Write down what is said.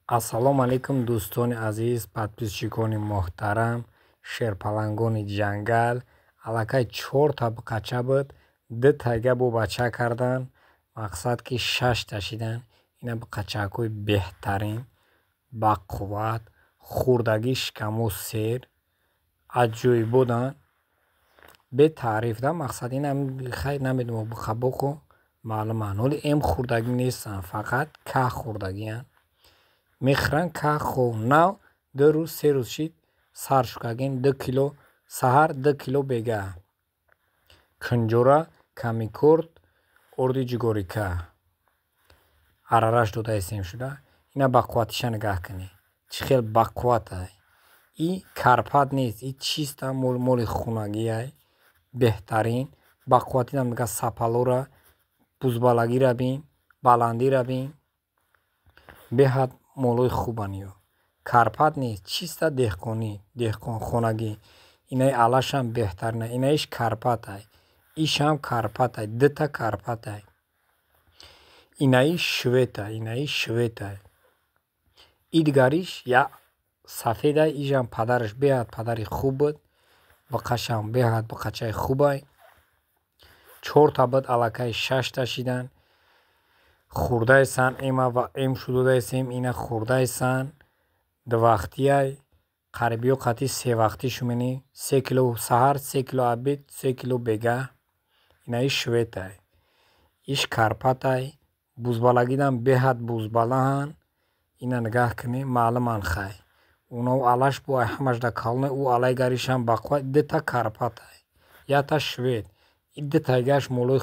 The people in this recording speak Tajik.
Ассалому алайкум, дӯстони азиз, подписчикони муҳтарам, шерпалангони ҷангал. Аллакай чорта буқача буд, ду тайга бо бача кардан, мақсад ки шашта шидан. Ина буқачакҳои беҳтарин, бақувват, хурдагӣ, шикамо сер, аҷоибоданд. Бетаъриф да, мақсад ина хай намедонам, буқабоқо маълуманд. Ҳоли эм хурдагӣ нестанд, фақат ках хурдагианд. Мехӯранд ках хо нав 2 рӯз, 3 рӯз шид сар шукагин, 2 кило саҳар, 2 кило бегаҳ. Кунҷора, камикорд, орди ҷугорика. Арараш додаистем шуда. Ина бақувватиша нигаҳ кунед. Чӣ хел бақувватай. И Карпат нест, и чиста моли хунагиай. Беҳтарин. Бақувватидам нигаҳ, сапалора, бузбалагира бин, баландира бин. Беҳад молои хубанд ё. Карпат нест, чиста деҳқонӣ, деҳқонхонагӣ. Инаи алашам беҳтарина. Инаиш Карпатай. Ишам Карпатай, дута Карпатай. Инаи шветай, инаи шветай. И дигариш як сафедай, ижам падараш беҳад падари хуб буд. Буқашам беҳад буқачаи хубай. Чорта буд, аллакай шашта шидан. Хурдаесан, эма ва эм шудодаесем, ина хурдаесан. Дувақтияй. Қарибиё қатъи севақтӣ шумени. 3 кило саҳар, 3 кило обед, 3 кило бегаҳ. Инаи шветай. Иш Карпатай. Бузбалагидам беҳад бузбалаанд. Ина нигаҳ кунед, маълуманд хай. Уно алаш бо ҳамаш да калоне, ӯ алай гаришам бақувват, дута Карпатай. Якта швед. И дутайгаш молои.